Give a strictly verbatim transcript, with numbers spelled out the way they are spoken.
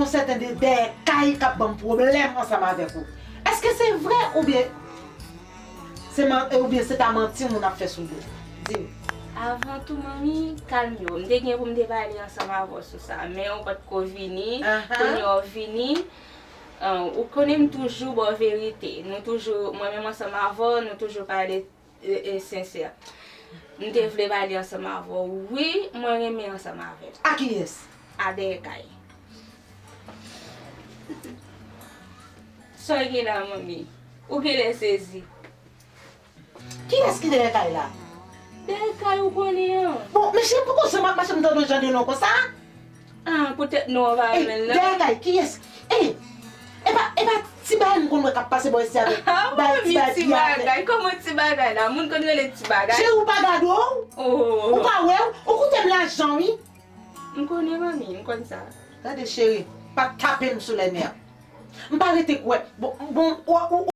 sèten de dèyè kay k ap ban m pwoblèm ansanm avèk ou. Èske se vre oubyen se man-, oubyen se ta manti moun ap fè sou do? Di m. Avan tou, manmi, kalme w. M te gen pou m te pale ansanm avè w sou sa, men ou pa t ko vini. Ahan. Kounye a w vini, ah, ou konnen m toujou ba w verite. Nou toujou, mwen menm ansanm avè w, nou toujou pale e, e, sensè. M te vle pale ansanm avè w. Wi, mwen renmen ansanm avè l. A kiyès? A dèyè kay. Sa w gen la, manmi? Ou genlè sezi. Kiyès ki dèyè kay la? Dèyè kay ou konnen an. Bon, men cheri, poko jan m ap mache m tande yon jan de non konsa? Ah, poutèt non an pa renmen l nan. Dèyè kay, kiyès? Ey, epa, epa ti bagay m konn wè k ap pase bò isi avèk bay ti bay pye avèk. Kòman ti bagay la? Moun konn rele ti bagay? Cheri, ou pa gade w? Oh. Ou pa wè w? Ou koute m lajan, wi. M konnen, manmi, m konn sa. Gade, cheri, pa tape m sou lè nè. M pa rete kwè. Bon, bon, ou, ou,